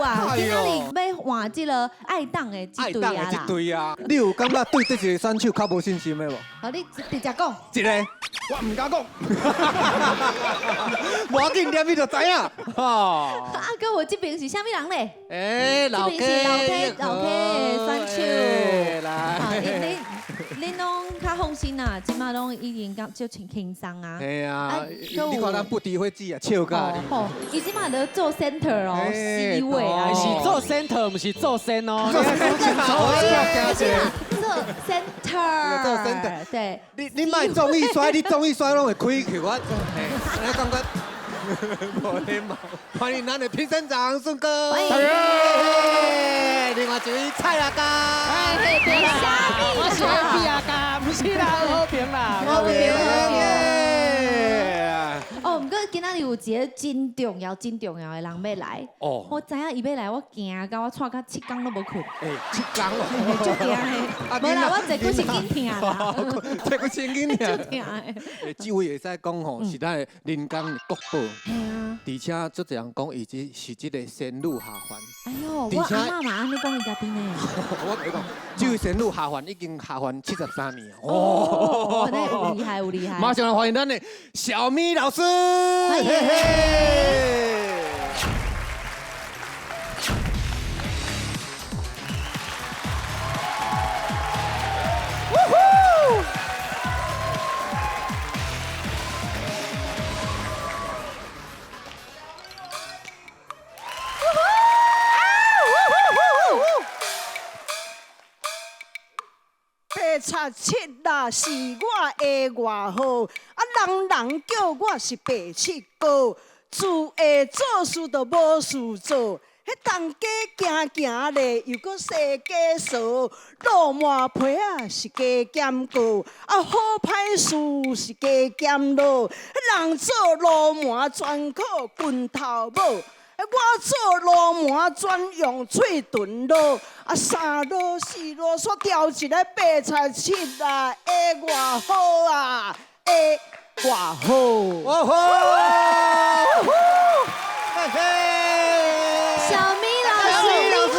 啊，今仔日欲換這个愛黨的這隊啊啦。對啊，你有感覺對這一个選手較無信心的無？好，你直接講。一个，我毋敢講。無要緊，念你就知影。吼。啊，閣有這邊是啥物人咧？欸，這邊是老 K 老 K 的選手。來。恁攏較放心啦，這馬攏已經較足輕輕鬆啊。嘿啊，你看咱不敵火子啊，笑甲。吼，伊這馬咧做 center 哦，C 位啊。是做 center，毋是做先哦。做 center，做 center，對。你莫綜藝摔，你綜藝摔攏會開去我。你感覺無禮貌。歡迎咱的評審長順哥。歡迎。另外一位蔡阿嘎。對啦，我是 A 阿嘎，毋是啦，好評啦。好評。哦，毋過今仔日有一个真重要、真重要的人欲來。哦。我知影伊欲來，我驚到我掣到七工攏無睏。欸，七工哦。足驚的。無啦，我坐骨神經疼啦。坐骨神經疼。足疼的。欸，這位會使講吼，是咱的人工的國寶。嘿啊。而且足濟人講，伊這是這个仙女下凡。哎喲，我阿嬤嘛按呢講伊家己呢。我共你講，這位仙女下凡已經下凡73年啊。哦，那有厲害，有厲害。馬上來歡迎咱的小咪老師。歡迎。白賊七啦，是我的外號，啊，人人叫我是白七哥，自會做事就無事做，彼東家行行咧，又閣西家趖，路麻皮仔是加減過，啊，好歹事是加減落，人做路麻專靠拳頭舞。我做路麻專用喙唇落，啊，三落四落煞調一个白賊七啊，會偌好啊，會偌好。哦吼！嘿嘿！小咪老師你好。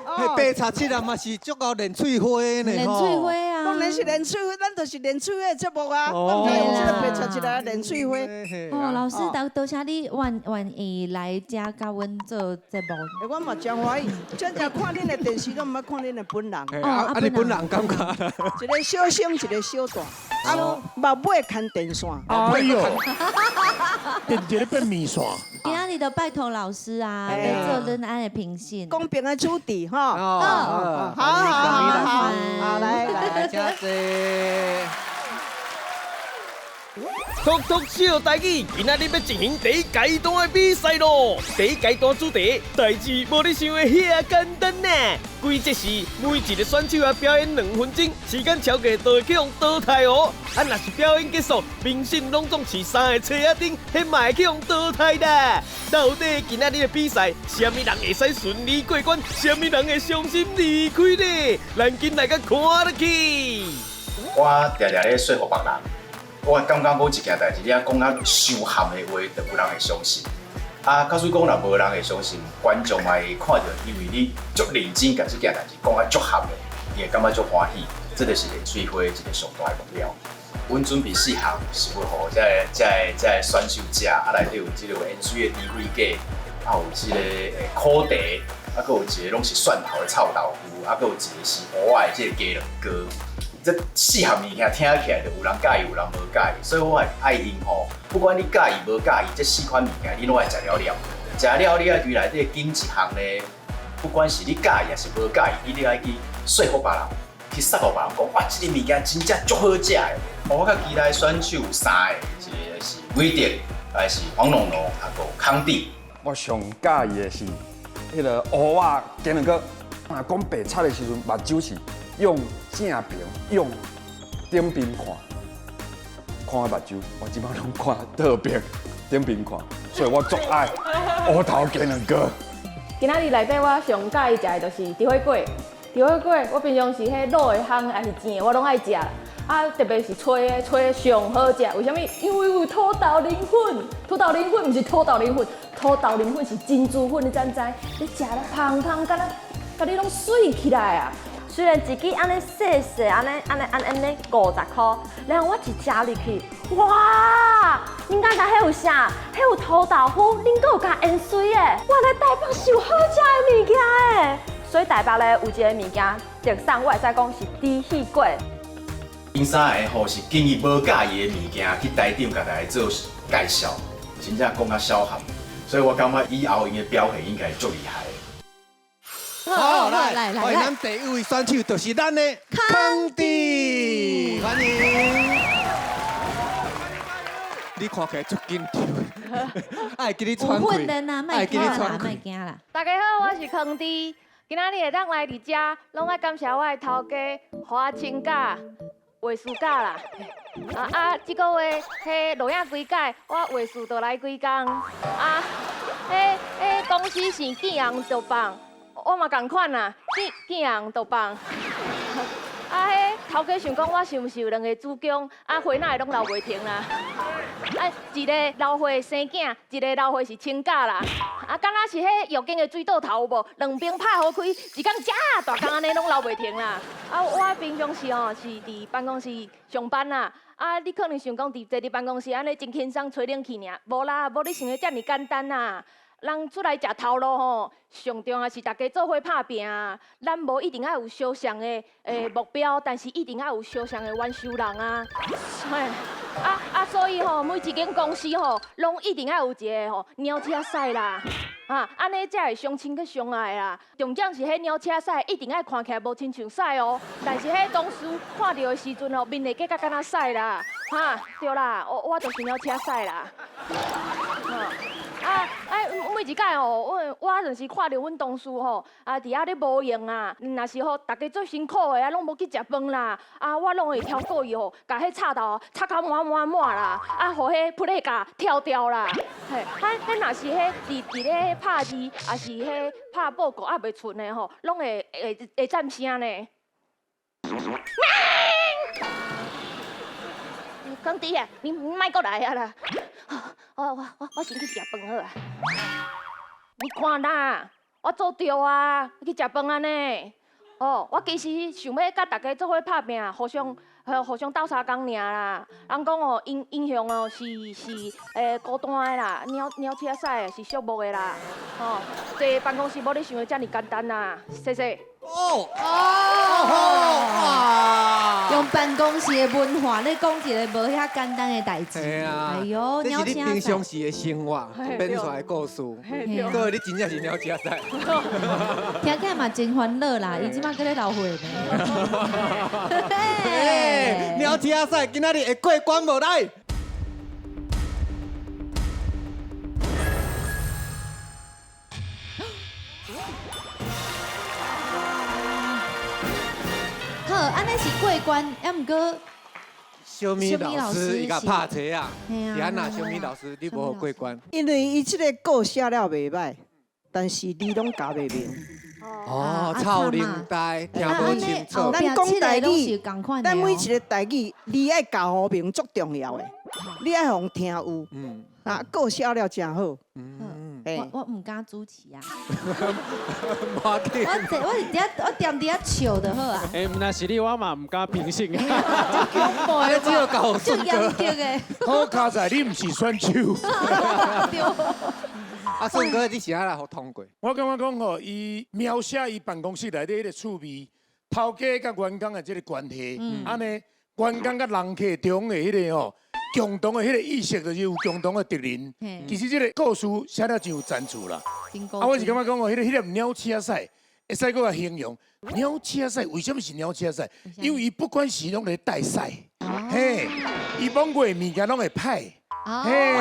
哇！彼白賊七啊嘛是足夠練喙花呢，練喙花啊！當然是練喙花，咱就是練喙花的節目啊。我毋知用這个白賊七來練喙花。哦，老師，多謝你願意來遮佮阮做節目。欸，我嘛真歡喜，真正看恁的電視，攏毋捌看恁的本人。哦，啊，你本人感覺？一个小生，一个小大，啊，目尾牽電線。哎呦，電直咧變麵線。今仔日就拜託老師啊，來做恁按的評審。公平的主持，吼。哦，好好好好，好來來，請坐。禿禿笑台語，今仔日欲進行第一階段的比賽囉。第一階段主題，代誌無你想的遐簡單呢。規則是每一个選手啊表演2分鐘，時間超過就會去予淘汰哦。啊，若是表演結束，評審攏總飼三个車仔燈，彼嘛會去予淘汰啦。到底今仔日的比賽，啥物人會使順利過關，啥物人會傷心離開呢？咱緊來共看落去。我定定咧說服別人。我感覺講一件代誌，你若講啊傷譀的話，就無人會相信。啊，假使講若無人會相信，觀眾嘛會看著，因為你足認真共這件代誌講啊足譀的，伊會感覺足歡喜。這就是練喙花一个上大的目標。阮準備四項食物予這个選手食，啊，內底有這个鹽水的豬血粿，啊有這个苦茶，啊，閣有一个攏是蒜頭的臭豆腐，啊，閣有一个是芋仔的這个雞卵糕。這四項物件聽起來就有人佮意，有人無佮意，所以我會愛𪜶吼，不管你佮意無佮意，這四款物件你攏愛食了了。食了你愛對內底揀一項咧，不管是你佮意抑是無佮意，你都愛去說服別人，去說服別人講，哇，這个物件真正足好食的。我較期待選手有三个，一个是偉德，還是黃龍龍，啊，閣有康弟。我上佮意的是彼个芋仔雞卵糕，若講白賊的時陣，目睭是用正爿，用頂爿看，看目睭，我這擺攏看倒爿，頂爿看，所以我足愛芋頭雞卵糕。今仔日內底我上佮意食的就是豬火鍋，豬火鍋我平常時彼滷的烘抑是煎的，我攏愛食。啊，啊，特别是炊的，炊的上好食。为啥物？因为有土豆仁粉，土豆仁粉毋是土豆仁粉，土豆仁粉是珍珠粉，你知毋知？你食了芳芳，敢若共你拢媠起来啊！虽然一支按呢细细，按呢按呢按按呢50箍，然后我一食入去，哇！恁感觉彼有啥？彼有土豆腐，恁阁有加盐水的，哇！来台北上好食的物件的，所以台北咧有一个物件特产，我会使讲是猪血粿。𪜶三个吼是经伊无佮意的物件去台顶共大家做介绍，真正讲甲痟含，所以我感觉以后𪜶的表现应该足厉害的。好，来，欢迎咱第一位选手，就是咱的康弟，欢迎。你看起来足紧张，爱记你喘气，爱记你喘气。大家好，我是康弟，今仔日会当来伫遮，拢爱感谢我的头家，予我请假、画事假啦。这个月彼录影几届，我画事就来几工。啊，彼公司是见红就放。我嘛仝款啦，见见红就放。啊，彼头家想讲我是毋是有两个子宫，啊，花哪会拢流袂停啦？啊，一个流血生囝，一个流血是请假啦。啊，敢若是彼浴间的水倒头有无？两边拍好开，一工遮大工按呢拢流袂停啦。啊，我平常时吼是伫办公室上班啦。啊，你可能想讲伫坐伫办公室按呢真轻松吹冷气尔，无啦，无你想的遮尔简单啦。人出来食头路吼，上重要是大家做伙拍拚啊。咱无一定爱有相像的目标，但是一定爱有相像的冤仇人啊。嘿，所以吼，每一间公司吼，拢一定爱有一个吼鸟车屎啦。啊，按呢才会相亲阁相爱啦。重点是彼鸟车屎一定爱看起来无亲像屎哦，但是彼同事看著的时阵吼，面会结甲敢若屎啦。哈，对啦，我就是鸟车屎啦。每一届吼，我就是看著阮同事吼，啊，伫遐咧无闲啊，若是吼，大家做辛苦的啊，拢无去食饭啦，啊，我拢会超过伊吼，共彼插头插甲满满满啦，啊，予彼普勒架跳掉啦，嘿，啊，彼若是彼伫咧拍字，抑是彼拍报告犹袂出的吼，拢会占声呢。康弟啊，你莫阁来啊啦！我先去食饭好啊。你看啦，我做对啊，去食饭按呢。哦，我其实想欲佮大家做伙拍拚，互相斗相共尔啦。人讲哦，英雄哦是孤单的啦，鸟车屎是寂寞的啦。哦，坐办公室无你想的遮尔简单啦，谢谢。哦哦，用办公室的文化咧讲一个无遐简单的代志。哎呦，这是你平常时的生活编出来的故事，所以你真正是鸟车屎。听起来嘛真欢乐啦，伊这马阁咧流血呢。鸟车屎今仔日会过关无来？好，按呢是过关，抑毋过小米老师伊共拍车啊，是按那小米老师你无过关？因为伊这个故写了袂歹，但是你拢教袂明。哦，臭奶呆，听无清楚。咱讲台语，咱每一个台语，你爱教予明足重要的，你爱予听有。嗯。啊，故写了真好。嗯。我毋敢主持啊。我我踮伫遐笑就好啊。欸，毋若是你，我嘛毋敢评审啊。你只有教足严格的。好佳哉，你毋是选手。啊，顺哥，你是按怎予通过？我感觉讲吼，伊描写伊办公室内底彼个趣味，头家佮员工的这个关系，按呢，员工佮人客中的彼个吼，共同的彼个意识，就是有共同的敌人。其实这个故事写了真有层次啦。啊，我是感觉讲吼，彼个鸟车屎，会使阁来形容鸟车屎，为什么是鸟车屎？因为伊不管是拢咧带屎，嘿，伊摸过的物件拢会歹，嘿，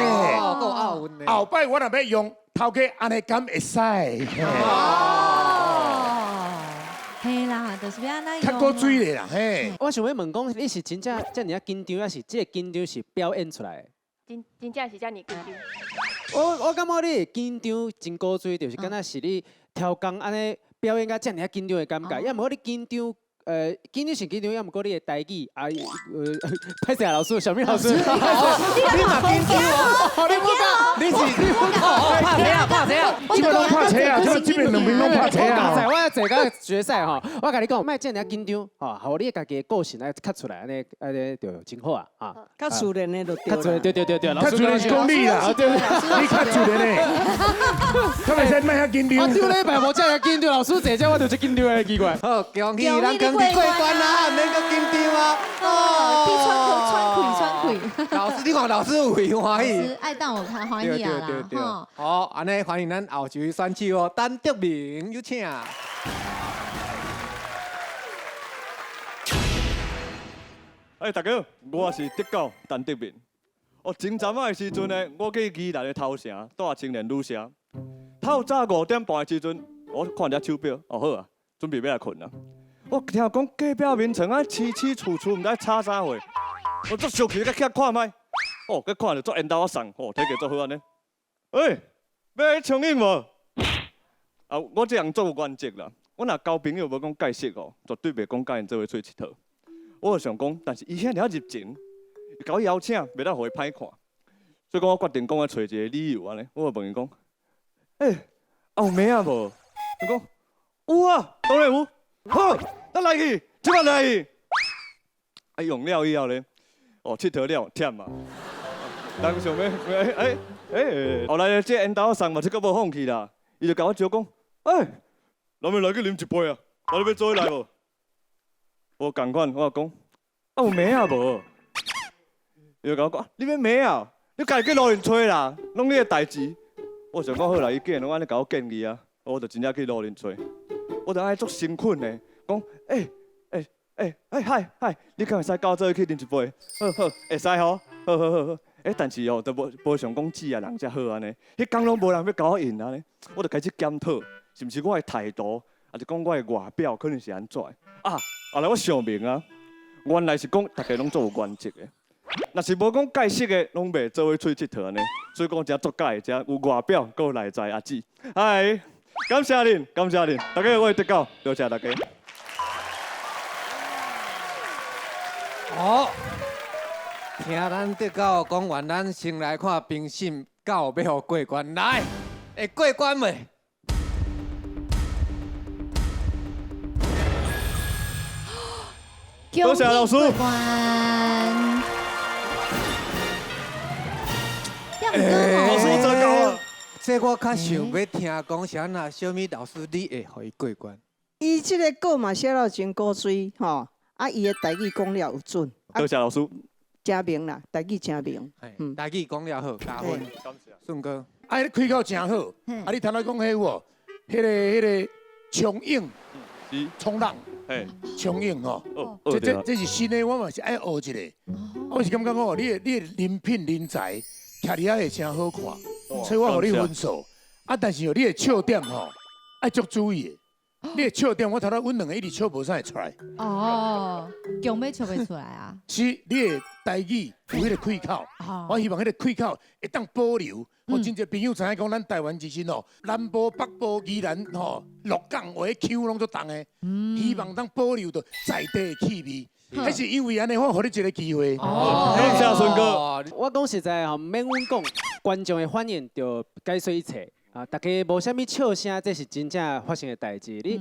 够押韵的。后摆我若欲用。头家按呢敢会使？哦，嘿啦，就是欲按呢。较古锥的啦，嘿。我想欲问讲，你是真正遮尔仔紧张，抑是这个紧张是表演出来的？真正是遮尔紧张。我感觉你的紧张真古锥，就是敢若是你超工按呢表演甲遮尔仔紧张的感觉，抑毋过你紧张緊張是緊張，抑毋過你的台語啊，歹勢啊，老師，小明老師，你嘛緊張哦？你不講，你是你不講，拍誰啊？拍誰啊？這個攏拍車啊！這邊兩邊攏拍車啊！我坐到決賽吼，我共你講，莫遮爾緊張吼，予你家己的個性來較出來，按呢按呢就真好啊！哈，較自然的就對。較自然，對對對對，較自然是講你啦，你較自然的，較袂使莫遐緊張。我頂禮拜無遮爾緊張，老師坐這我就足緊張的，奇怪。好，恭喜咱剛過關啦，免閣緊張啊！哦，喘氣喘氣。老師，你看老師有會歡喜。愛當有較歡喜啊啦，好，按呢歡迎咱後一位選手哦，陳德明，有請。哎，大家好，我是德狗陳德明。哦，前陣仔的時陣呢，我去宜蘭的頭城住青年旅社。透早5點半的時陣，我看一下手錶，哦好啊，準備欲來睏啊。我聽講隔壁眠床啊，凄凄楚楚，毋知吵啥貨。我足生氣，佮起來看覓。哦，佮看著足緣投仔送，哦，體格足好按呢。欸，欲去衝影無？啊，我這人足有原則啦。我若交朋友無講解釋哦，絕對袂講佮𪜶做伙出去𨑨迌。我就想講，但是伊遐爾入情，伊共我邀請，袂當予伊歹看。所以講，我決定講我揣一個理由按呢。我就問伊講，欸，啊有妹仔無？伊講有啊，當然有。好，咱來去，這擺來去。啊，用了以後咧，哦，𨑨迌了忝啊。人想欲，欸欸，後來這緣投送嘛，這閣無放棄啦。伊就共我招講，欸，咱欲來去啉一杯啊，啊，你欲做伙來無？無仝款，我講，啊有妹仔無？伊就共我講，你欲妹仔？你家己去路面揣啦，攏你的代誌。我想講好啦，伊既然攏按呢共我建議啊，我就真正去路面揣。我就按呢足誠懇的講，欸欸欸欸嗨嗨，你敢會使佮我做伙去啉一杯？好好，會使吼，好好好好。欸，但是哦，就無像講姊啊人遮好按呢，彼工攏無人欲共我應按呢，我就開始檢討，是毋是我的態度，抑是講我的外表可能是按怎的？啊，後來我想明啊，原來是講大家攏足有原則的，若是無講解釋的，攏袂做伙出去𨑨迌按呢。所以講遮足佮意遮有外表，閣有內在阿姊。嗨，感謝恁，感謝恁，大家好，我是德狗，多謝大家。好，聽咱德狗講完，咱先來看評審敢有欲予過關，來，會過關袂？多謝老師。老師做到啊！這我較想欲聽講是按怎，小米老師你會予伊過關？伊這個稿嘛寫了真古錐吼，啊，伊的台語講了有準。多謝老師。誠明啦，台語誠明。嗯，台語講了好，加分。順哥，啊，彼開口誠好。啊，你頭仔講彼有無？彼個衝影，衝浪，衝影吼。這是新的，我嘛是愛學一下。我是感覺講，你的人品人才，徛佇遐會誠好看，所以我予你分數。啊，但是哦，你的笑點吼，愛足注意的。你的笑點，我頭拄阮兩個一直笑無啥會出來。哦，強欲笑袂出來啊？是，你的台語有彼個開口，我希望彼個開口會當保留。予真濟朋友知影講，咱台灣其實吼，南部、北部、宜蘭吼、鹿港話腔攏足重的，希望當保留著在地的氣味。彼是因為按呢，我予你一個機會。感謝順哥。我講實在吼，毋免阮講，觀眾的反應就解說一切。啊，大家無啥物笑聲，這是真正發生的代誌。你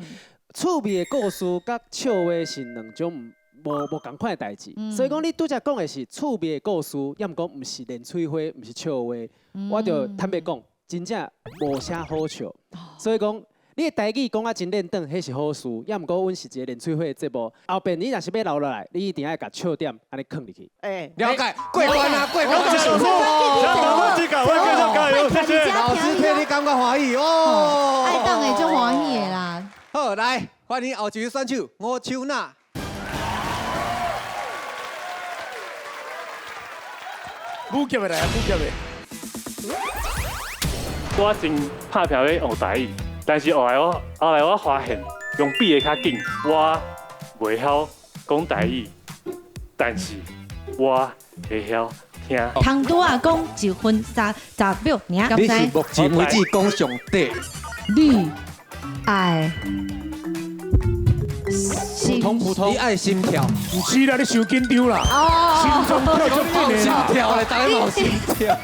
趣味的故事佮笑話是兩種無仝款的代誌。所以講，你拄才講的是趣味的故事，抑毋過毋是連喙花，毋是笑話。我就坦白講，真正無啥好笑。所以講，你的台語講啊真練轉，彼是好事。抑毋過，阮是一個連喙花的節目。後邊你若是欲留落來，你一定愛共笑點按呢囥入去。欸，了解，過關啊，過關。謝謝老師替你感覺歡喜哦。愛當的足歡喜的啦。好，來歡迎後一位選手吳秋娜。武俠的來啊，武俠的。我先拍拚欲學台語，但是後來我發現用比的較緊，我袂曉講台語，但是我會曉聽。通拄仔講1分30秒，爾，你是目前為止講上短。你愛是普通普通，你爱心跳？毋是啦，你伤紧张啦，心脏跳足紧的心跳咧，大家嘛有心跳。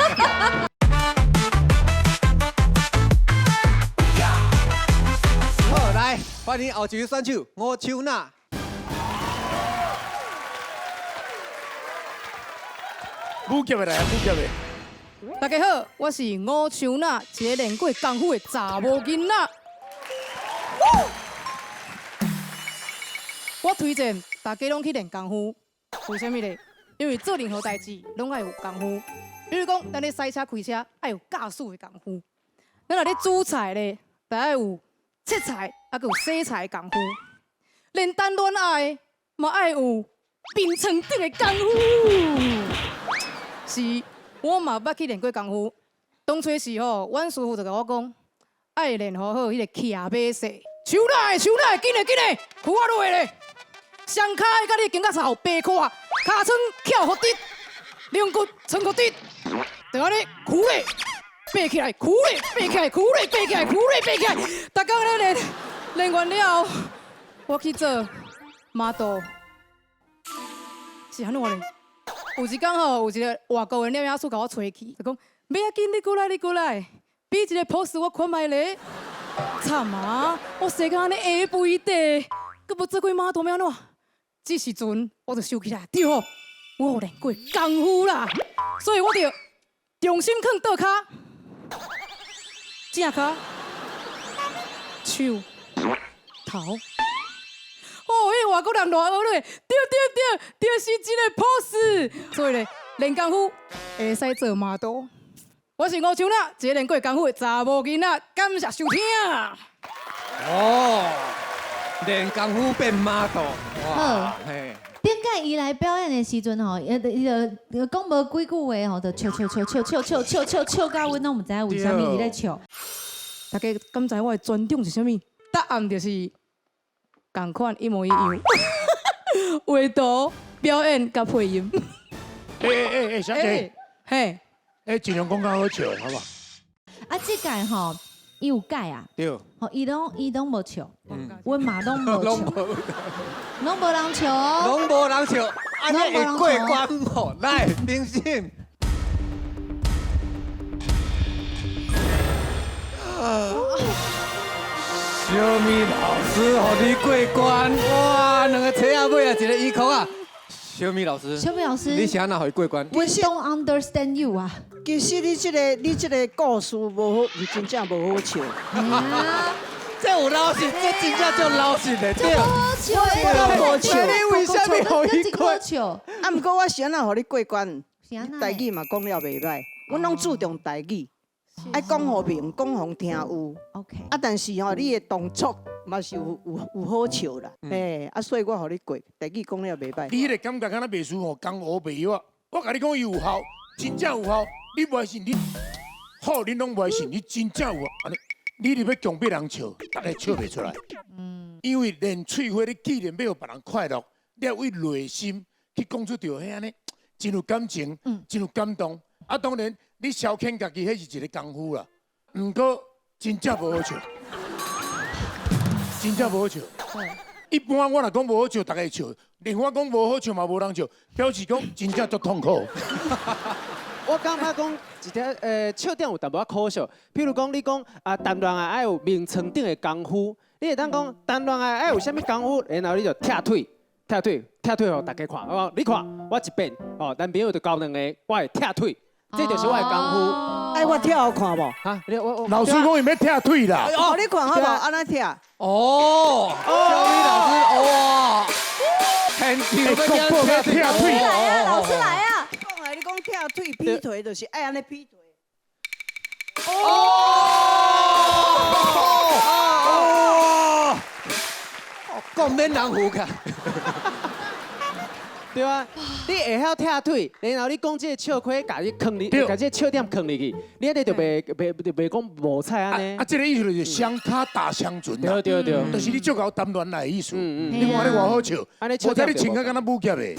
好，来，欢迎后一位选手吴秋娜。武侠的来啊，武侠的。大家好，我是吴秋娜，一个练过功夫的查某囡仔。我推荐大家拢去练功夫，为啥物咧？因为做任何代志拢爱有功夫。比如讲，咱咧驶车开车，爱有驾驶的功夫；咱若咧煮菜咧，就爱有切菜，啊，阁有洗菜的功夫。连谈恋爱嘛爱有眠床顶的功夫。是，我嘛捌去练过功夫。当初时吼，阮师傅就共我讲，爱练好好彼个骑马势，手来手来，紧嘞紧嘞，扶我落咧。双跤甲你肩胛头白块，尻川翘予直，龙骨撑予直，就按呢苦咧，爬起来，苦咧，爬起来，苦咧，爬起来，苦咧，爬起来。逐工咧练，练完了后，我去做 model，是按怎咧？有一工吼，有一个外国的摄影师共我揣去，就讲：欲要紧，你过来，你过来，比一个 pose 我看觅咧。惨啊！我生甲按呢下肥地，阁无做过 model 欲按怎？这时阵我就想起来，对哦，我有练过功夫啦，所以我就重心囥倒跤，正跤，手，头。哦，彼个外国人赖学咧，对对对，就是这个 pose。所以咧，练功夫会使做 model。我是吴秋娜，一个练过功夫的查某囡仔，感谢收听。哦，练功夫变 model，哇，嘿。顶摆伊来表演的时阵吼，伊就讲无几句话吼，就笑笑笑笑笑笑笑笑笑到阮拢毋知影为啥物伊咧笑。大家敢知我的专长是啥物？答案就是仝款一模一样，画图、表演佮配音。欸欸欸，小姐，嘿，欸，尽量讲较好笑，好无？啊，这届吼，伊有改啊，对，吼，伊拢无笑，阮嘛拢无笑，拢无人笑，拢无人笑，按呢会过关无？来，评审。小米老师，予你过关，哇！两个车仔尾啊，一个衣裤啊。小米老师，小米老师，你是按怎予伊过关？We don't understand you 啊。其实你这个故事无好，是真正无好笑。这有老实，这真正足老实的，对。好笑，无笑。你为啥物予伊过？啊，毋过我是按怎予你过关？台语嘛讲了袂歹，阮拢注重台语。爱讲予明，讲予听有。 OK。啊，但是吼，你的动作嘛是有好笑啦。嘿，啊，所以我予你过，台语讲了袂歹。你彼个感觉敢若袂输吼，江湖袂晓啊。我共你讲，伊有效，真正有效。你袂信，你好，恁拢袂信，你真正有按呢，你伫欲强迫人笑，逐家笑袂出来。因为练喙花，你既然欲予别人快乐，你爱为内心去讲出著彼按呢，真有感情，真有感动。啊，当然。你消遣家己，彼是一个功夫啦。毋过真正无好笑，真正无好笑。一般我若讲无好笑，逐家会笑；连我讲无好笑嘛，无人笑，表示讲真正足痛苦。我感觉讲一条笑点有淡薄仔可惜。譬如讲，你讲啊，谈恋爱爱有眠床顶的功夫，你会当讲谈恋爱爱有啥物功夫，然后你就拆腿、拆腿、拆腿，予大家看，好无？你看我一遍，哦，男朋友就交两个，我会拆腿。这就是我的功夫。哎，我拆予看无？哈，我老师讲伊欲拆腿啦。哦，你看好无？按怎拆？哦，小米老师，哇，现场欲拆腿。来啊，老师来啊！讲啊，你讲拆腿、劈腿，就是爱按呢劈腿。哦，讲免人扶卡。对啊，你会晓拆腿，然后你讲这个笑亏，共你囥入，共这个笑点囥入去，你按呢就袂讲无彩按呢。啊，这个意思就是双跤踏双船对对对，就是你足𠢕谈恋爱的意思。你看你偌好笑，我知你穿甲敢若武侠的。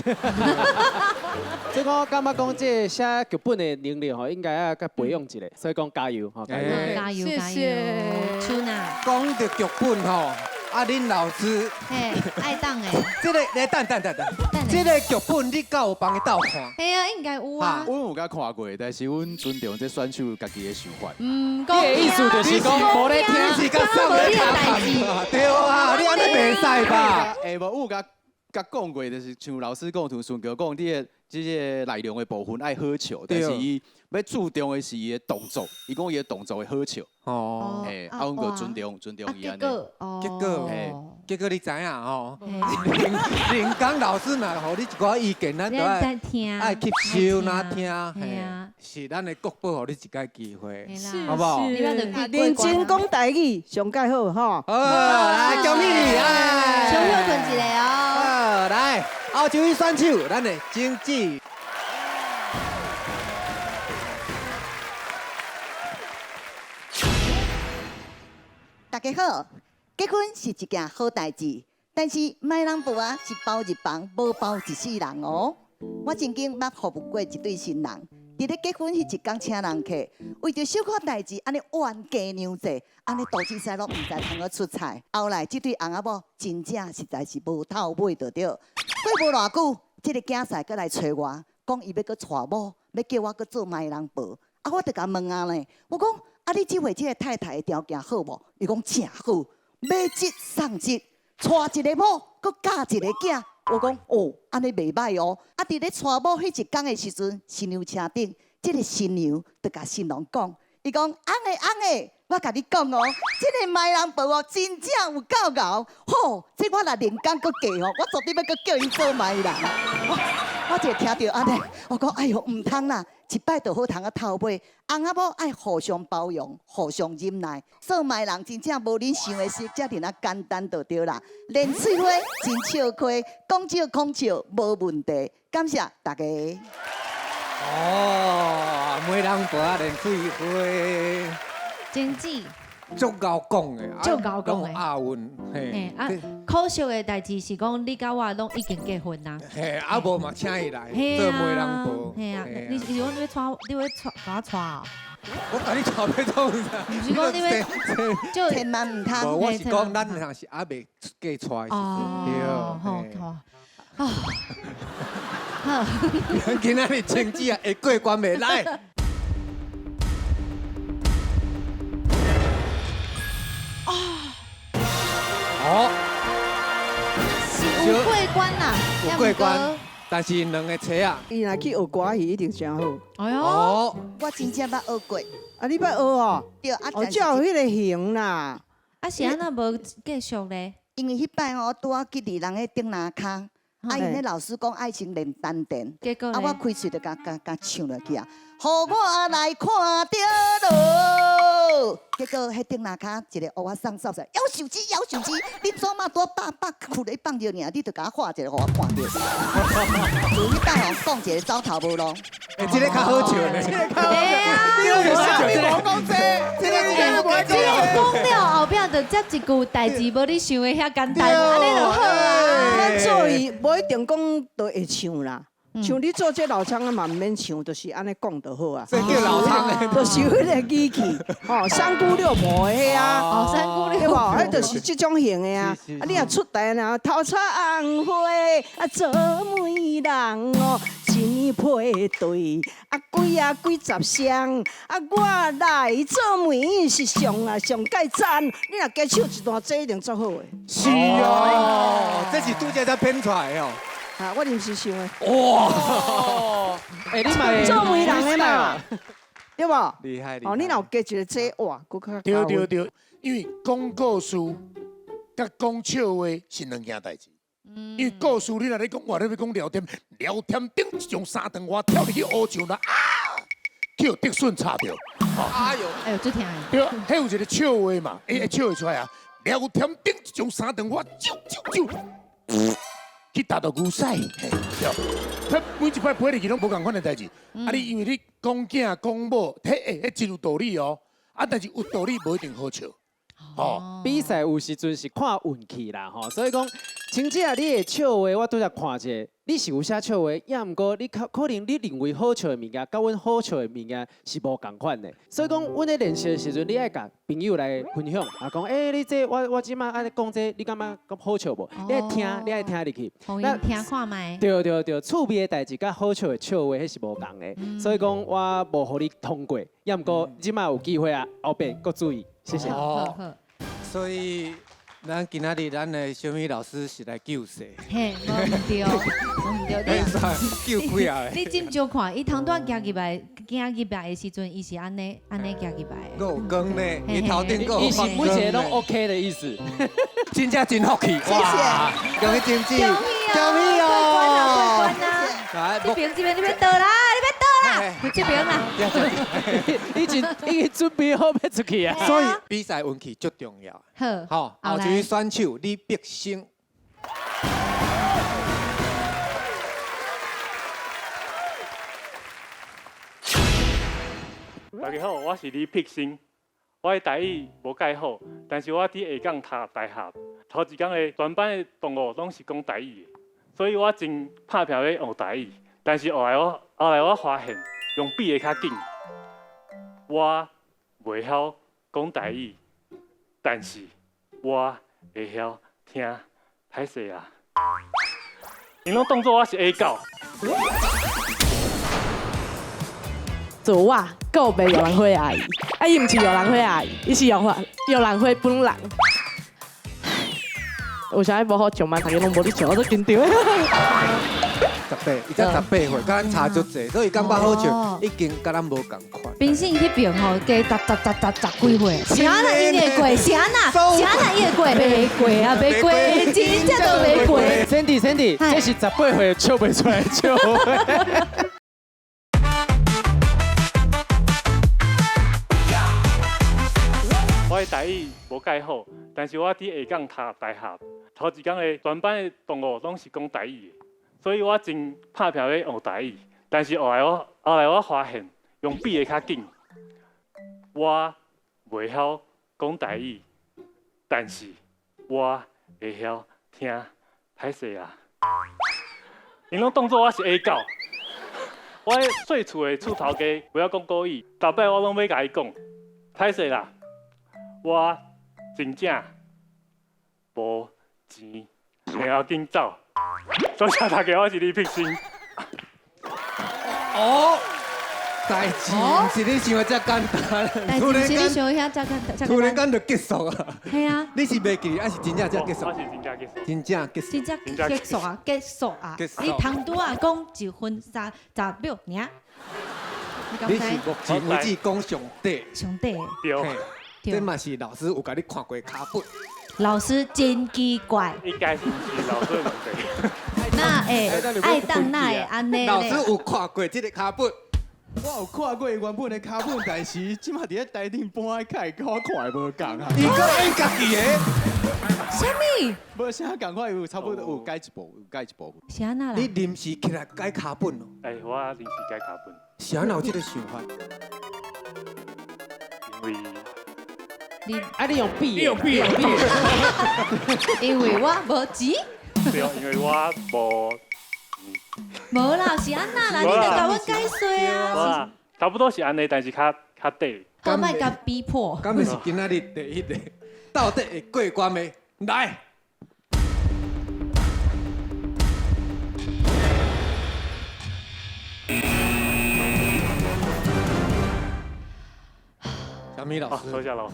所以我感觉讲这个写剧本的能力吼，应该爱阁培养一下。所以讲加油吼，加油加油，谢谢。秋娜。讲著剧本吼，啊，啊，恁老师，嘿，爱当的。這個來等等等等，這個劇本你敢有幫伊鬥看？嘿啊，應該有啊。阮有共看過，但是阮尊重這選手家己的想法。嗯，你的意思就是講無咧聽，是佮送咧聽。對啊，你按呢袂使吧？欸，無，有共講過，就是像老師講，像孫橋講，你的這個內容的部分愛好笑，但是伊欲注重的是伊的動作，伊講伊的動作會好笑。哦，嘿，啊，阮就尊重尊重伊按呢。結果，結果你知影吼？林剛老師若予你一寡意見，咱都愛愛吸收，哪聽？嘿，是咱的國寶，予你一個機會，好不好？認真講台語上蓋好吼。好，來恭喜你，哎，小休睏一下哦。好，來，後一位選手，咱的經濟。大家好，結婚是一件好代誌，但是媒人婆啊是包入房，無包一世人哦。我曾經捌服務過一對新人，佇咧結婚彼一工請人客，為著小可代誌，按呢冤家娘濟，按呢導致使攏毋知通好出彩。後來這對翁仔某真正實在是無頭尾就對。過無偌久，這個囝婿閣來揣我，講伊欲閣娶某，欲叫我閣做媒人婆。啊，我就共問啊咧，我講。啊！你這回這个太太的條件好無？伊講誠好，買這送這，娶一个某，閣教一个囝。我講哦，按呢袂䆀哦。啊，佇咧娶某彼一工的時陣，新娘車頂，這个新娘就共新郎講，伊講翁的翁的，我共你講哦，這个媒人婆哦，真正有夠𠢕。吼，這我若連工閣嫁吼，我絕對欲閣叫伊做媒人。我就聽著按呢，我講哎喲，毋通啦。一擺就好通啊頭尾，翁仔某愛互相包容、互相忍耐。做媒人真正無恁想的是遮爾仔簡單就對啦。練喙花真笑虧，講笑講笑無問題。感謝大家。哦，媒人婆啊練喙花，真濟。足𠢕講的，足𠢕講的，押韻，嘿。啊，可惜的代誌是講，你佮我攏已經結婚啦。嘿，啊無嘛請伊來做媒人婆。嘿啊，你是講你欲娶，你欲娶，共我娶哦？我共你娶欲創啥？毋是講你欲，就千萬毋通。無，我是講咱若是猶未出嫁娶的時陣，對。好，好。啊。好。今仔日晴子啊，會過關袂來？哦，是有過關啦，有過關，但是兩个冊仔。伊若去學歌戲一定誠好。哎喲，我真正捌學過。啊，你捌學哦？對，啊，哦，才有彼个型啦。啊，是按怎無繼續咧？因為彼擺吼，拄仔去佇人彼頂林跤，啊，𪜶彼老師講愛先練丹田，啊，我開喙就共唱落去啊，予我來看著囉。結果彼頂林跤一個烏仔送走來，夭壽子，夭壽子，你怎嘛拄饱饱睏咧放著爾，你就共我畫一個予我看著。自彼擺吼講一個走投無路。欸，這个較好笑呢。這个較好笑。這個你無講這，這个這個講了後壁就接一句代誌無你想的遐簡單，按呢就好啊。咱做戲無一定講就會唱啦。像你做這老槍啊嘛，毋免唱，就是按呢講就好啊。這叫老槍就是彼个語氣，吼，三姑六婆的彼啊。哦，三姑六婆。對無？彼就是這種型的啊。啊，你若出台若頭插紅花，啊做媒人哦，一年配對，啊幾啊幾十雙，啊我來做媒是上啊上蓋讚。你若加唱一段，這一定足好的。是哦，這是拄才才編出來的哦。啊，我臨時想的。哇！欸，你嘛做媒人的嘛，對無？厲害厲害。哦，你若有加一個這，哇，閣較對對對，因為講故事佮講笑話是兩件代誌。因為故事你若咧講，我咧欲講聊天，聊天頂一種三頓我跳入去烏牆啦，啊！去予竹筍插著。哎呦！哎呦，足疼的。對，彼有一個笑話嘛，會笑會出來啊。聊天頂一種三頓我啾啾啾。去踏著牛屎，對，彼每一擺飛入去攏無仝款的代誌。啊，你因為你講囝講某，彼真有道理哦。啊，但是有道理無一定好笑。哦，比賽有時陣是看運氣啦，吼，所以講清姐啊，你的笑話我拄才看一下，你是有寫笑話，也毋過你較可能你認為好笑的物件，佮阮好笑的物件是無仝款的。所以講，阮咧練習的時陣，你愛共朋友來分享，啊講，欸，你這我這擺按呢講這，你感覺閣好笑無？你愛聽，你愛聽入去。予𪜶聽看覓。對對對，趣味的代誌佮好笑的笑話，彼是無仝的。所以講，我無予你通過，也毋過這擺有機會啊，後擺閣注意，謝謝。哦，所以。咱今仔日咱的小米老師是來救世。嘿，無毋對，無毋對，你救幾啊？你真少看，伊頭拄仔行入來，行入來的時陣，伊是按呢按呢行入來。閣有光呢，伊頭頂閣有伊是每一個攏 OK 的意思。真正真福氣，哇！恭喜真子，恭喜哦！過關啦，過關啦！這邊這邊你欲倒啦，你欲倒啦，這邊啦。已經已經準備好欲出去啊！所以比賽運氣足重要。好，後一位選手李碧星。大家好，我是李碧星。我的台語無蓋好，但是我佇下港讀大學，頭一工的全班的同學攏是講台語的，所以我真拍拚欲學台語。但是後來我發現用筆的較緊，我袂曉講台語，但是我會曉聽。歹勢啊！𪜶攏當做我是 A 狗。做我告別玉蘭花阿姨，啊伊毋是玉蘭花阿姨，伊是玉蘭花本人。有啥無好笑嘛？大家攏無咧笑，我足緊張。18，伊才18歲，佮咱差足濟，所以感覺好笑，已經佮咱無仝款。冰心彼邊吼，加十幾歲，是按怎伊會過？是按怎？是按怎伊會過？袂過啊，袂過，真正都袂過。 Sandy，Sandy，這是18歲笑袂出來的笑話。我的台語無蓋好，但是我佇下港讀大學，頭一工的全班的同學攏是講台語的，所以我真拍拚欲學台語。但是後來我發現用筆的較緊，我袂曉講台語，但是我會曉聽。歹勢啊！𪜶攏當做我是 A 狗。我細厝的厝頭家袂曉講國語，逐擺我攏欲共伊講，歹勢啦！我真正無錢，然後緊走。多謝大家，我是李碧星。哦，代誌毋是你想的遮簡單，代誌毋是你想的遐遮簡單。突然間就結束啊！係啊。你是袂記，還是真正才結束？我是真正結束。真正結束。真正結束啊！結束啊！你頭拄仔講1分30秒爾。你是目前為止講上短。上短。對。這嘛是老師有共你看過跤本。老師真奇怪。應該是毋是老師的問題。那會愛當哪會按呢？老師有看過這个跤本。我有看過原本的跤本，但是這馬佇咧台頂搬起來，佮我看的無仝啊。伊閣演家己的。啥物？無啥仝款，有差不多有改一部，有改一部分。是按怎啦？你臨時起來改跤本哦？欸，我臨時改跤本。是按怎有這个想法？因為。你啊！你用筆，你用筆，因為我無錢。對，因為我無。無啦，是按怎啦？你著共阮解說啊。差不多是按呢，但是較短。好，莫共逼迫。敢若是今仔日第一個，到底會過關的？來。小米老師，多謝老師。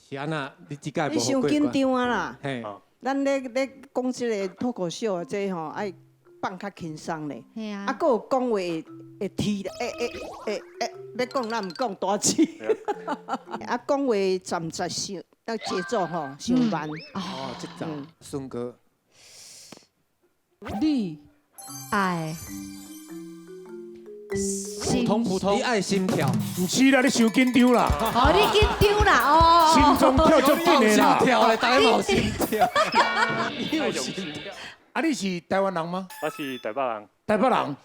是按怎？你這屆你傷緊張啊啦！嘿，咱咧咧講這个脫口秀啊，這吼愛放較輕鬆咧。嘿啊。啊，閣有講話會會提，會會會會，欲講咱毋講大字。啊，講話站在傷，那節奏吼傷慢。哦，節奏，孫哥。你愛。普通普通，你愛心跳？毋是啦，你傷緊張啦。哦，你緊張啦，哦。心臟跳足緊的啦。心跳咧，大家嘛有心跳。你有心跳。啊，你是台灣人嗎？我是台北人。台北人。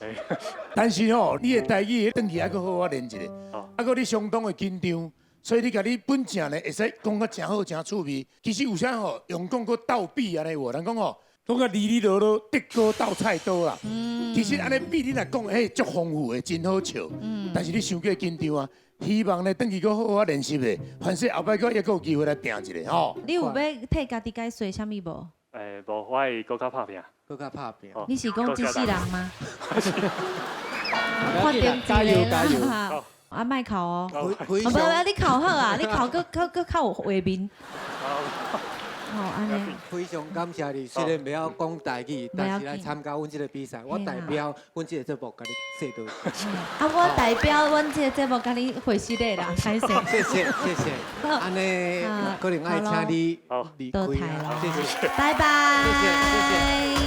但是吼，你的台語轉去還閣好好練一下。啊，閣你相當的緊張，所以你共你本正呢，會使講甲誠好誠趣味。其實有啥吼，用講閣鬥比按呢有無？人講吼，講甲哩哩囉囉，竹篙鬥菜刀啦。其實按呢比你若講，彼足豐富的，真好笑。但是你傷過緊張啊！希望呢，轉去閣好好練習咧，凡勢後擺閣猶閣有機會來拼一下吼。你有欲替家己解說啥物無？欸，無，我會閣較拍拼。閣較拍拼。你是講這世人嗎？不要緊，加油加油！啊，莫哭哦！無無，你哭好啊，你哭閣閣閣較有畫面。哦，按呢。非常感謝你，雖然袂曉講台語，但是來參加阮這个比賽，我代表阮這个節目共你說多謝。啊，我代表阮這个節目共你回失禮啦，歹勢。謝謝謝謝，按呢可能愛請你離開啦，謝謝。拜拜。謝謝謝謝。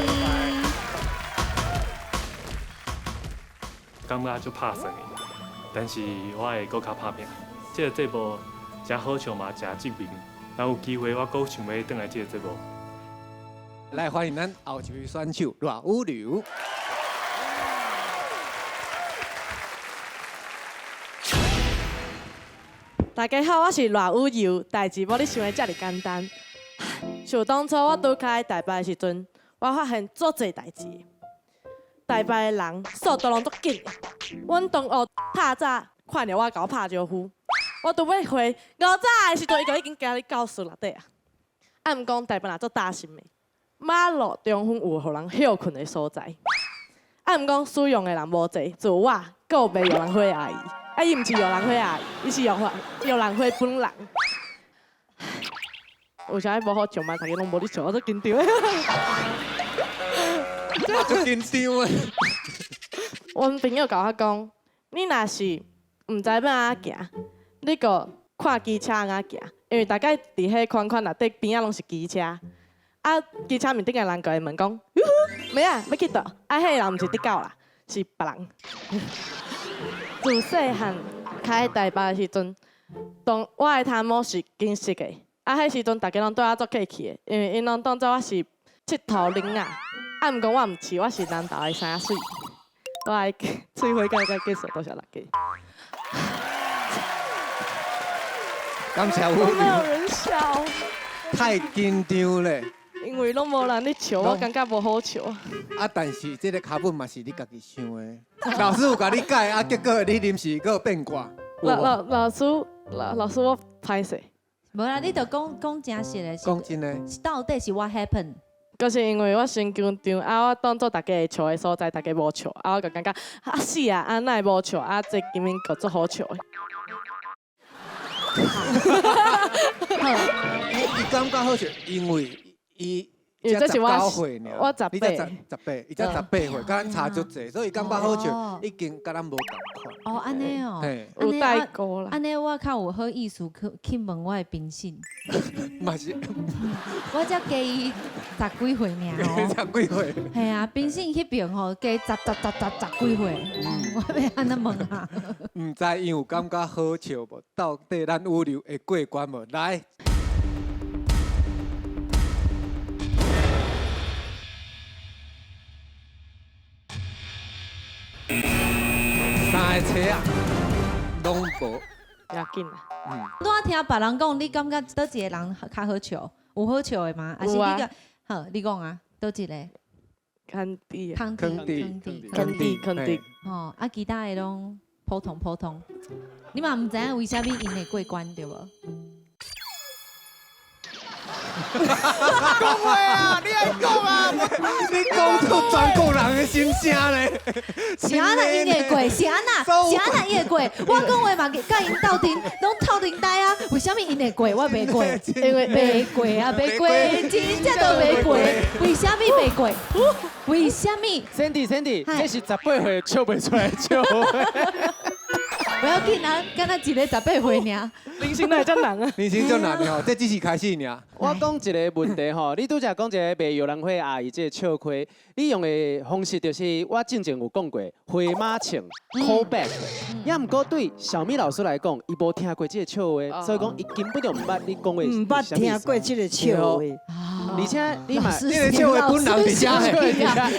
感覺足拍算的，但是我會閣較拍拼。這个節目誠好笑嘛，誠正面。若有機會，我閣想欲轉來這个節目。來歡迎咱後一位選手賴宇流。大家好，我是賴宇柔。代誌無你想的遮爾簡單。想當初我拄開台北的時陣，我發現足濟代誌。台北的人速度攏足緊的。阮同學透早看著我共我拍招呼，我拄欲回五早的時陣，伊就已經行咧教室內底啊。啊，毋過台北人足擔心的，馬路中昏有予人歇睏的所在。啊，毋過使用的人無濟，除我，閣有賣玉蘭花的阿姨。啊，伊毋是玉蘭花阿姨，伊是玉蘭花本人。有啥物無好笑嗎？大家攏無咧笑，我足緊張的。我足緊張的。阮朋友共我講，你若是毋知欲按怎行，你閣看機車按怎行，因為大概佇彼寬寬內底邊仔攏是機車，啊，機車面頂的人就會問講，妹仔欲去佗？啊，彼个人毋是得狗啦，是別人。自細漢開台北的時陣，當我的頭毛是金色的，啊，彼時陣大家攏對我足客氣的，因為𪜶攏當作我是𨑨迌囡仔，啊，毋過我毋是，我是南投的三水。我的喙花到這結束，多謝大家。感謝都沒有人笑，太緊張咧。因為攏無人咧笑，我感覺無好笑。啊，但是這个腳本嘛是你家己想的，老師有共你改，啊，結果你臨時閣變卦。老師，我歹勢。無啦，你就講講真實的。講真的。到底是 what happened？就是因為我先緊張，啊，我當作大家會笑的所在，大家無笑，啊，我就感覺啊死啊，啊哪會無笑，啊這根本就足好笑的。伊感覺好笑，因為伊因為這是我才19歲爾，我18你才18，伊才18歲，佮咱差足濟，所以伊感覺好笑，已經佮咱無仝款。哦，按呢哦，有代溝啦。按呢我較有好意思去問我的評審。嘛是。我才加伊10幾歲爾哦。十幾歲。嘿啊，評審彼邊吼加十十十十十幾歲，我欲按怎問啊？毋知伊有感覺好笑無？到底咱宇流會過關無？來。三个车啊，攏無。要緊啦。拄仔聽別人講，你感覺佗一個人較好笑？有好笑的嗎？還是你個？好，你講啊，佗一個？康迪。康迪。康迪。康迪。康迪。吼，啊，其他的攏普通普通。你嘛毋知影為啥物𪜶會過關對無？講話啊！你愛講啊！你講出全國人的心聲咧。是按怎𪜶會過？是按怎？是按怎𪜶會過？我講話嘛，佮𪜶鬥陣，攏鬥陣呆啊！為啥物𪜶會過？我袂過，因為袂過啊，袂過，真正都袂過。為啥物袂過？為啥物？Sandy，Sandy，這是18歲笑袂出來笑。不要緊啊，敢若一个18歲爾。人生哪會遮難啊？人生足難的吼，這只是開始爾。我講一个問題吼，你拄才講一个賣玉蘭花阿姨這个笑虧，你用的方式就是我之前有講過，回馬槍 call back。也毋過對小咪老師來講，伊無聽過這個笑話，所以講伊根本就毋捌你講的。毋捌聽過這个笑話。而且你嘛，這个笑話本人佇遮嘿，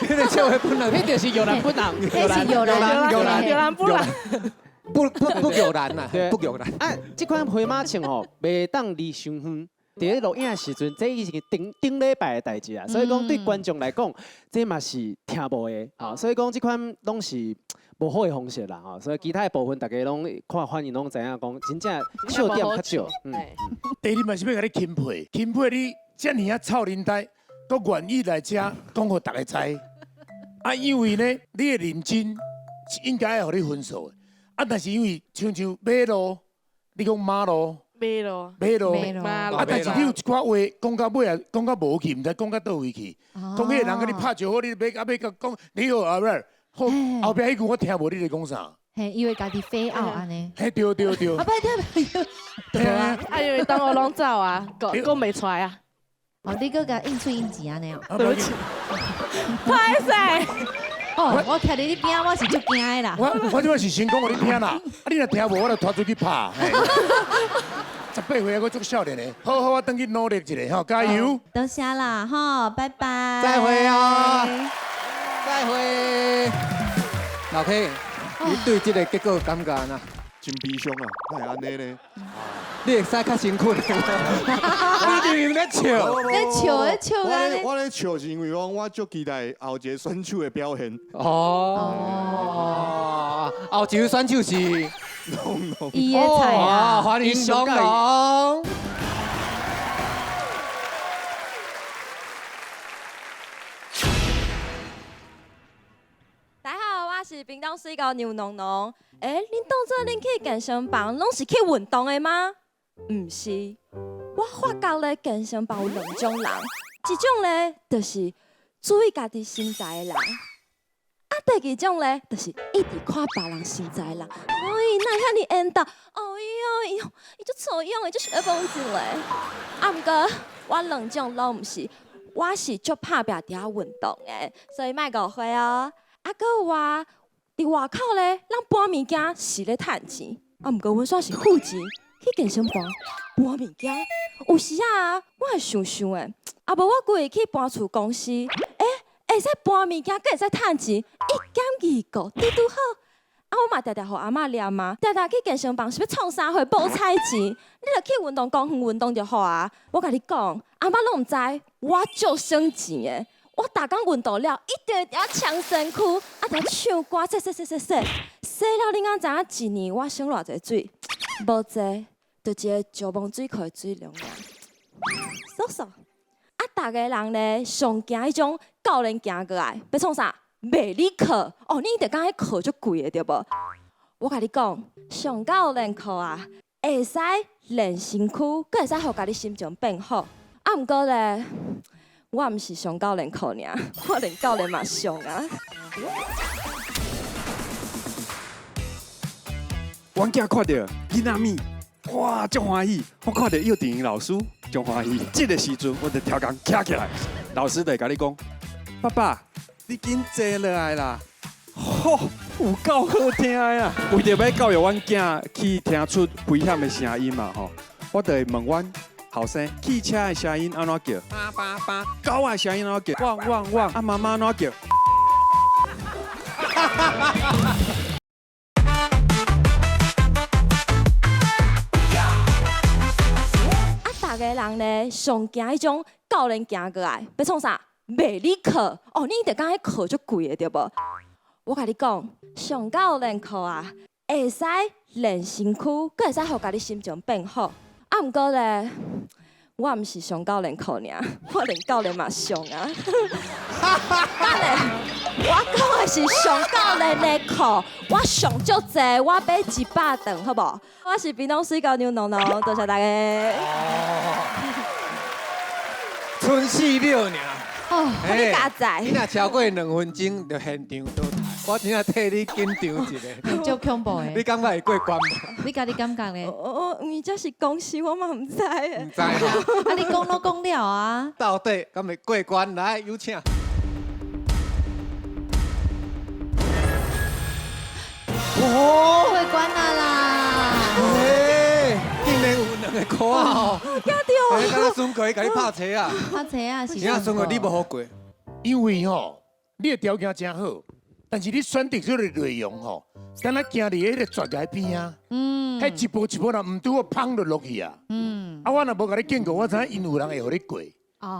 這个笑話本人，彼就是玉蘭本人，彼是玉蘭，玉蘭，玉蘭本人。不玉兰啦，不玉兰。啊，这款飞马唱吼，袂当离伤远。伫咧录影的时阵，这已经是顶顶礼拜的代志啊，所以讲对观众来讲，这嘛是听无的啊。所以讲这款拢是无好的方式啦，吼。所以其他的部分大家拢看反应拢知影讲，真正笑点较少。嗯。第二嘛是欲共你钦佩，钦佩你遮尔仔臭奶呆，阁愿意来遮讲予大家知。啊，因为呢，你的认真是应该爱予你分数的。啊，但是因为亲像马路，你讲马路。马路，马路，啊！但是你有一寡话讲到尾啊，讲到无去，毋知讲到佗位去。讲彼个人共你拍招呼，你欲啊欲讲你好啊，不是？好，后壁彼句我听无你咧讲啥。嘿，伊会家己飞奥按呢。嘿，对对对。啊，不对，对啊。啊，因为当我拢走啊，讲讲袂出来啊。哦，你阁共应喙应舌按呢哦。对不起。歹势。哦，我徛伫你边，我是足惊的啦。我这摆是先讲予你听啦，啊，你若听无，我就拖出去拍。18岁还阁足少年的，好好，我转去努力一下吼，加油！多谢啦，吼，拜拜。再会啊！再会。老 K，你对这个结果感觉按怎？真悲伤啊！哪会按呢呢？你会使较辛苦。你明明咧笑，咧笑咧笑啊！我咧笑是因为讲我足期待后一个选手的表现。哦，后一个选手是龙龙。伊的菜啊！欢迎龙龙。大家好，我是屏东水沟牛龙龙。欸，恁当作恁去健身房拢是去运动的吗？毋是，我发觉咧健身房有两种人，一种咧就是注意家己身材的人，啊，第二种咧就是一直看别人身材的人。哎，哪会遐尔缘投？哎哟，伊足粗勇的，足学风一个。啊，毋过我两种拢毋是，我是足拍拚伫遐运动的，所以莫误会哦。啊，阁有啊。伫外口咧，咱搬物件是咧趁钱，啊，毋过阮煞是付钱去健身房搬物件。有时啊，我会想想的，啊无我规日去搬厝公司，欸，会使搬物件，阁会使趁钱，一兼二顾，拄拄好。啊，我嘛定定予阿嬷念啊，定定去健身房是欲创啥货，无彩钱，你著去运动公园运动就好啊。我共你讲，阿嬷拢毋知，我足省钱的。我逐工运动了，一定会伫遐冲身躯，啊，伫遐唱歌，洗洗洗洗洗，洗了你敢知影一年我省偌济水？无济，就一个石门水库的水量尔。叔叔，啊，逐个人咧上惊彼种教练行过来，欲创啥？卖你课哦，你一定感觉彼课足贵的对无？我共你讲，上教练课啊，会使练身躯，阁会使予家己心情变好。啊，毋过咧。我毋是上教练课尔，我连教练嘛上啊。阮囝看著囡仔咪，哇，足欢喜！我看著幼稚园老师，足欢喜。这个时阵，我就超工徛起来，老师就会共你讲：爸爸，你紧坐落来啦。吼，有够好听的啊！为著欲教育阮囝去听出危险的声音嘛，吼，我就会问阮后生，汽车的声音按怎叫？叭叭叭。狗的声音按怎叫？汪汪汪。啊，妈妈按怎叫？啊，逐个人咧上惊彼种教练行过来，欲创啥？卖你课哦，你一定感觉彼课足贵的对无？我共你讲，上教练课啊，会使练身躯，阁会使予家己心情变好。啊，毋过咧，我毋是上教练课尔，我连教练嘛上啊。等下，我讲的是上教练的课，我上足济，我买100顿，好无？我是屏东水沟牛龙龙，多谢大家。賰4秒尔。哦，你加载。你若超过2分钟，就现场淘汰。我真正替你紧张一下。足恐怖的。你感觉会过关无？你家己感觉咧？哦，因为这是公司，我嘛毋知的。毋知吼。啊，你讲拢讲了啊。到底敢会过关？来，有请。哦，过关啊啦！欸，竟然有2个箍仔哦！惊著！欸，敢若孙过共你拍车啊？拍车啊是。你啊，孙过你无好过，因为吼，你的条件真好，但是你选择这个内容吼，敢若行伫彼个悬崖边啊，彼一步一步若毋拄好，砰就落去啊。啊，我若无共你警告，我知影𪜶有人会予你过。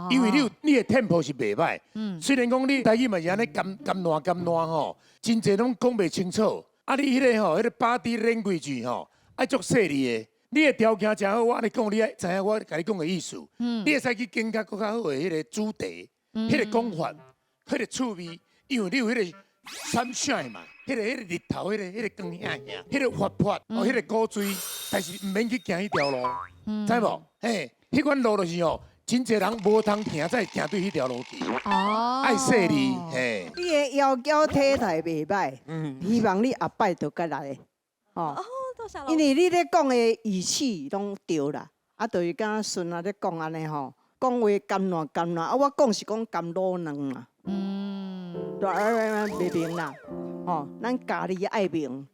因为你有你的 tempo 是袂歹，虽然讲你台语嘛是按呢甘甘烂甘烂吼，真济拢讲袂清楚。啊，你彼个吼，彼个 body language 吼，爱足细腻的。你的条件诚好，我按呢讲，你爱知影我共你讲的意思。你会使去更加阁较好的彼个主题，彼个讲法，彼个趣味，因为你有彼个 sunshine 嘛，彼个日头，彼个光影影，彼个活泼，哦，彼个古锥，但是毋免去行彼条路，知无？嘿，彼款路就是吼，真济人无通行，才会行对彼条路去。爱细腻，嘿。你的腰娇体态袂歹，希望你后摆就阁来，吼。因为你咧讲的语气拢对啦，啊，就是敢若孙仔咧讲按呢吼，讲话甘烂甘烂，啊，我讲是讲甘卤卵啦，对，袂明啦，吼，咱家己爱明，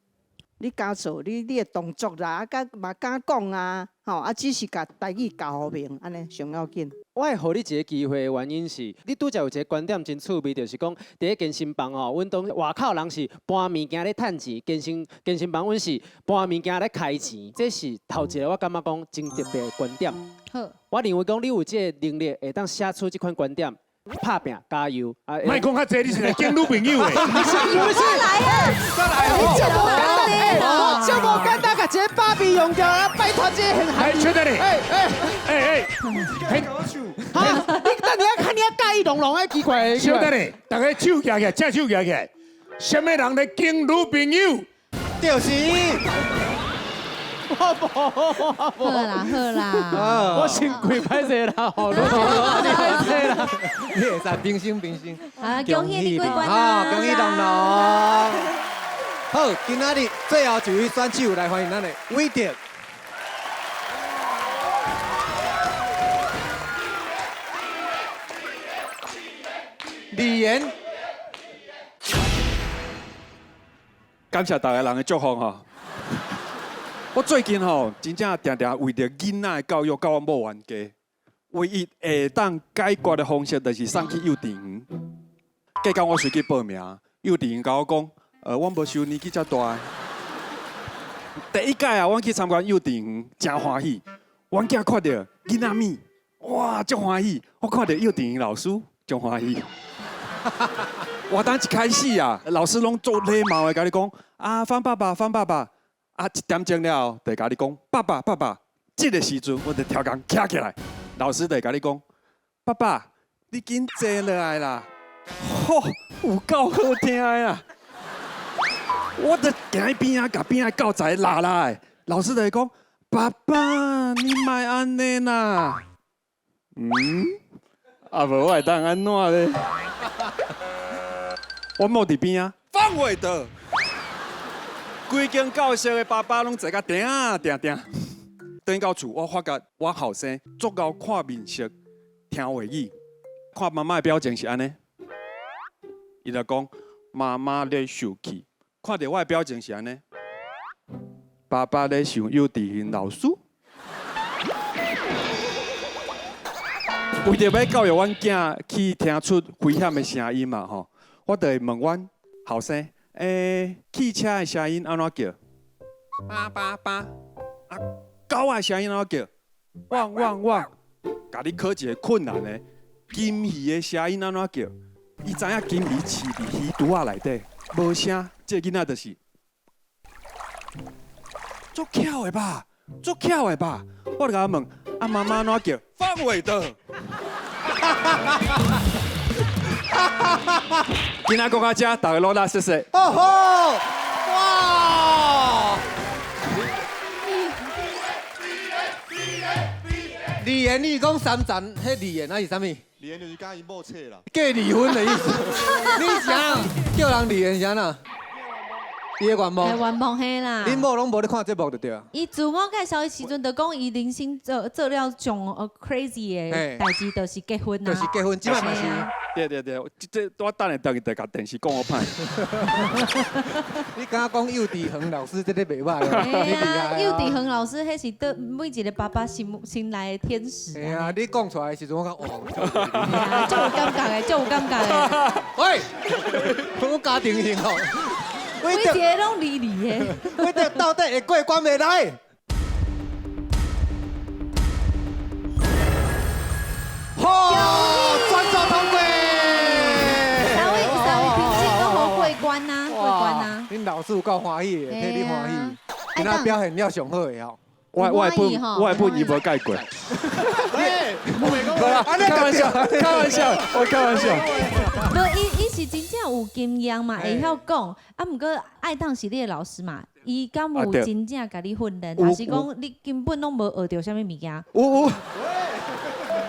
你敢做，你的动作啦，啊，敢嘛敢讲啊，吼，啊，只是共台语教予明，按呢上要紧。我会予你一个机会的原因是，你拄才有一个观点真趣味，就是讲，伫咧健身房吼，阮当外口人是搬物件咧趁钱，健身房阮是搬物件咧开钱，这是头一个我感觉讲真特别的观点。好，我认为讲你有这个能力，会当写出这款观点，拍拼加油。啊，莫讲较济，你是来见女朋友的。不是不是，来啊！再来哦！这无简单，这无简单，共一个芭比用掉啊！拜托这个很来，确定你。哎哎哎哎，哈！你等下看你介意浓浓的奇怪。稍等下，大家手举起来，正手举起来。啥物人咧见女朋友？就是。我无，我无。好啦好啦。我先跪歹势啦，吼，歹势啦。你会使平心平心。啊，恭喜你过关啦！恭喜龙龙。好，今仔日最后一位选手来欢迎咱的伟德。李岩，感谢大家人的祝福吼。我最近吼，真正定定为著囡仔的教育，佮阮某冤家。唯一会当解决的方式，就是送去幼稚园。隔工我随去报名，幼稚园共我讲，阮无收年纪遮大。第一届啊，阮去参观幼稚园，真欢喜。阮囝看著囡仔咪，哇，足欢喜。我看著幼稚园老师，足欢喜。活动一开始啊，老师拢足礼貌的，共你讲啊，方爸爸，方爸爸。啊，一点钟了后，就会共你讲，爸爸，爸爸。这个时阵，我就跳工徛起来，老师就会共你讲，爸爸，你紧坐落来啦。吼，有够好听的啦！我就行去边仔，共边仔教材拉拉的，老师就会讲，爸爸，你莫按呢啦。啊无我会当按怎咧？我某伫边仔，放话的。规间教室的爸爸拢坐甲定定定。转到厝，我发觉我后生足𠢕看面色、听话语，看妈妈的表情是按呢，伊就讲妈妈咧受气，看著我的表情是按呢，爸爸咧想幼稚园老师。为著欲教育阮囝去听出危险的声音嘛吼，我就会问阮后生。汽车的声音按怎叫？叭叭叭。啊，狗仔的声音按怎叫？汪汪汪。共你考一个困难的，金鱼的声音按怎叫？伊知影金鱼饲伫鱼池仔内底，无声，这个囡仔就是足巧的吧？足巧的吧？我就共伊问，啊妈妈按怎叫？放话的。今仔讲到这，大家努力，谢谢。哦吼，哇！李岩，你讲三层，彼离言还是啥物？离言就是佮伊某册啦。假离婚的意思。你是啥？叫人离言是啥？伊的願望。願望嘿啦。恁某攏無咧看節目就對啊。伊自我介紹的時陣，就講伊人生做做了上 crazy 的代誌，就是結婚啊。就是結婚，這擺嘛是。對對對，這我等下轉去共電視講好歹。你敢講幼稚園老師這個袂歹哦，你厲害。幼稚園老師，彼是對每一個爸爸心心內的天使。嘿啊，你講出來的時陣，我講哇，足有感覺的，足有感覺的。喂，我家庭幸福。每一個攏離離的。我這到底會過關袂來？好，全數通過。三位三位評審攏予過關啊，過關啊。恁老師有夠歡喜的，替你歡喜。今仔表現了上好的吼。我的本我的本伊無改過。開玩笑，開玩笑，我開玩笑。無，伊是真正有經驗嘛，會曉講。啊，毋過愛當是你的老師嘛，伊敢有真正共你訓練，還是講你根本攏無學著啥物物件？有有。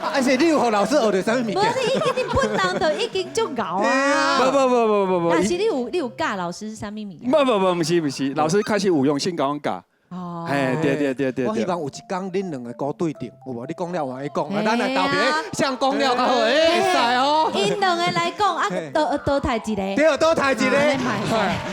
啊，是你有予老師學著啥物物件？無，你已經你本人就已經足𠢕啊！無無無無無無。但是你有教老師啥物物件？無無無，毋是毋是，老師開始有用心共阮教。哦，哎，對對對對，我希望有一天恁兩個孤對陣，有無？你講了換伊講，啊，咱來投票，誰講了較好？會使哦。𪜶兩個來講，啊，淘汰一個。對，淘汰一個。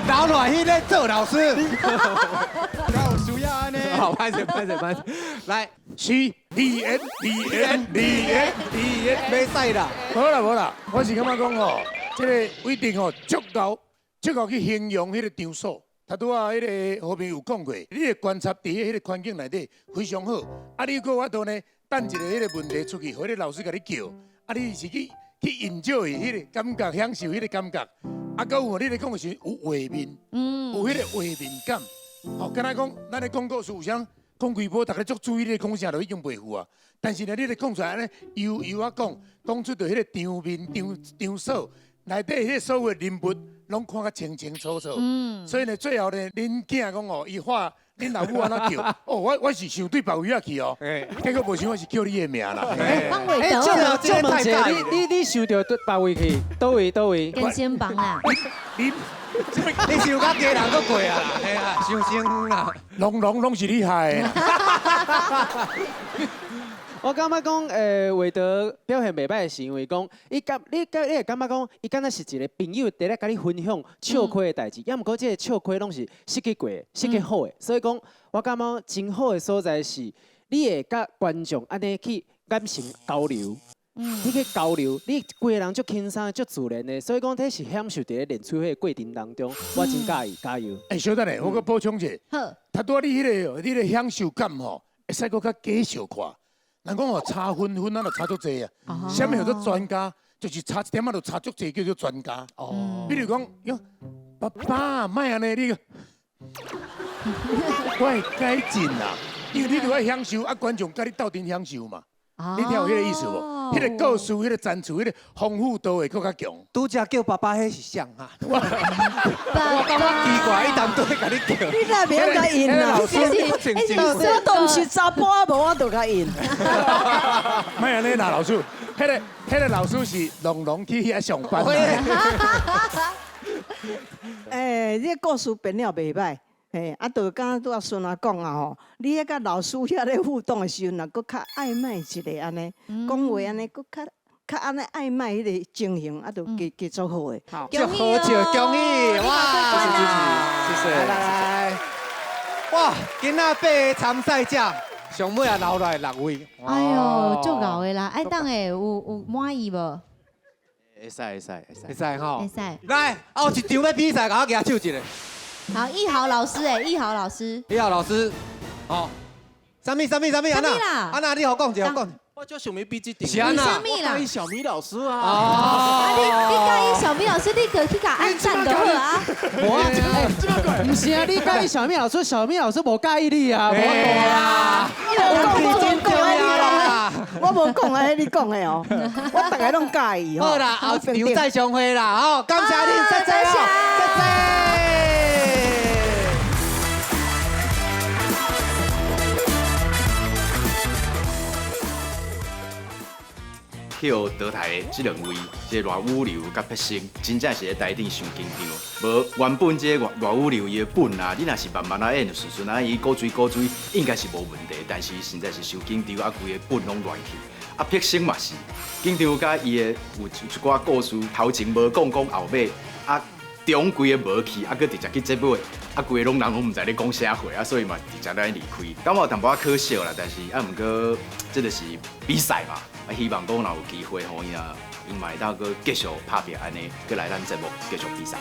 留落彼個做老師。有需要按呢？好，歹勢歹勢歹勢，來，是李演李演李演李演，袂使啦。無啦無啦，我是感覺講吼，這個偉德吼足夠足夠去形容彼個場所。他拄仔彼個和平有講過，你的觀察佇彼個環境內底非常好。啊，你閣有法度呢？等一個彼個問題出去，予彼個老師共你叫，啊，你是去 enjoy 彼個感覺，享受彼個感覺。啊，閣有你咧講的時陣有畫面，有彼個畫面感。吼，敢若講，咱咧講故事有啥講幾波，逐家足注意你咧講啥，就已經袂赴啊。但是呢，你咧講出來按呢悠悠仔講，講出著彼個場面、場所內底彼個所有的人物。攏看甲清清楚楚，所以呢，最後呢，恁囝講哦，伊話恁老母按怎叫？哦，我是想對別位仔去哦，結果無想我是叫你的名啦。哎，借問一下，你想著對別位去？佗位佗位？健身房啦。你想甲家人閣過啊？嘿啊，傷心啦。攏攏是你害的。我感覺講，韋德表現袂歹，是因為講，伊感你感你會感覺講，伊敢若是一個朋友佇咧共你分享笑虧的代誌，抑毋過這個笑虧攏是設計過的、設計好的，所以講，我感覺真好的所在是，你會佮觀眾按呢去眼神交流，你去交流，你規個人足輕鬆、足自然的，所以講這是享受佇咧練吹火的過程當中，我真佮意，加油！欸，小等下，我閣補充一下，好，頭拄仔你彼個，你的享受感吼，會使閣較加小看。人講哦，差分分，咱就差足濟啊。啥物叫做專家？就是差一點仔就差足濟，叫做專家。哦。比如講，喲，爸爸，莫按呢，你，我會改進啦，因為你著愛享受，啊，觀眾佮你鬥陣享受嘛。你聽有彼個意思無？彼個故事、彼個層次、彼個豐富度會閣較強。拄才叫爸爸，彼是誰啊？我感覺奇怪，伊當對共你叫。你哪袂曉共𪜶啊？我都毋是查埔仔，無我就共𪜶。莫按呢啦，老師，彼個老師是龍龍去遐上班。欸，你故事編了袂歹。嘿，啊，就敢拄仔孫仔講啊吼，你彼佮老師遐咧互動的時陣，若閣較曖昧一下按呢，講話按呢，閣較較按呢曖昧彼個情形，啊，就加加足好的。足好笑，恭喜！哇，謝謝，來來，哇，今仔八个參賽者，上尾也留落來6位。哎喲，足𠢕的啦！愛當的有滿意無？會使會使會使。會使吼。會使。來，後一場欲比賽，共我舉手一下。好，奕豪老師哎，奕豪老師。奕豪老師，哦，啥物啥物啥物，按那，按那，你予講一下，講。我就想欲比這場。是按那？我佮意小米老師啊。啊，你佮意小米老師，你就去共按讚就好啊。無啊，毋是啊，你佮意小米老師，小米老師無佮意你啊，無啊。我無講啊，你講的哦，我逐个攏佮意吼。好啦，後一場再相會啦，吼，感謝恁，謝謝哦，謝謝。去予淘汰的這兩位，這個賴宇流佮柏昇，真正是咧台頂傷緊張。無原本這個賴宇流伊的本啊，你若是慢慢仔演，順順仔伊古錐古錐，應該是無問題。但是實在是傷緊張，啊，規個本攏亂去。啊，柏昇嘛是緊張，佮伊的有一寡故事頭前無講講後尾，啊，中規个無去，啊，閣直接去結尾，啊，規个攏人攏毋知咧講啥貨，啊，所以嘛直接咧離開。感覺有淡薄仔可惜啦，但是啊，毋過這就是比賽嘛，啊，希望講若有機會吼，伊啊，伊嘛會當閣繼續拍拚按呢，閣來咱節目繼續比賽。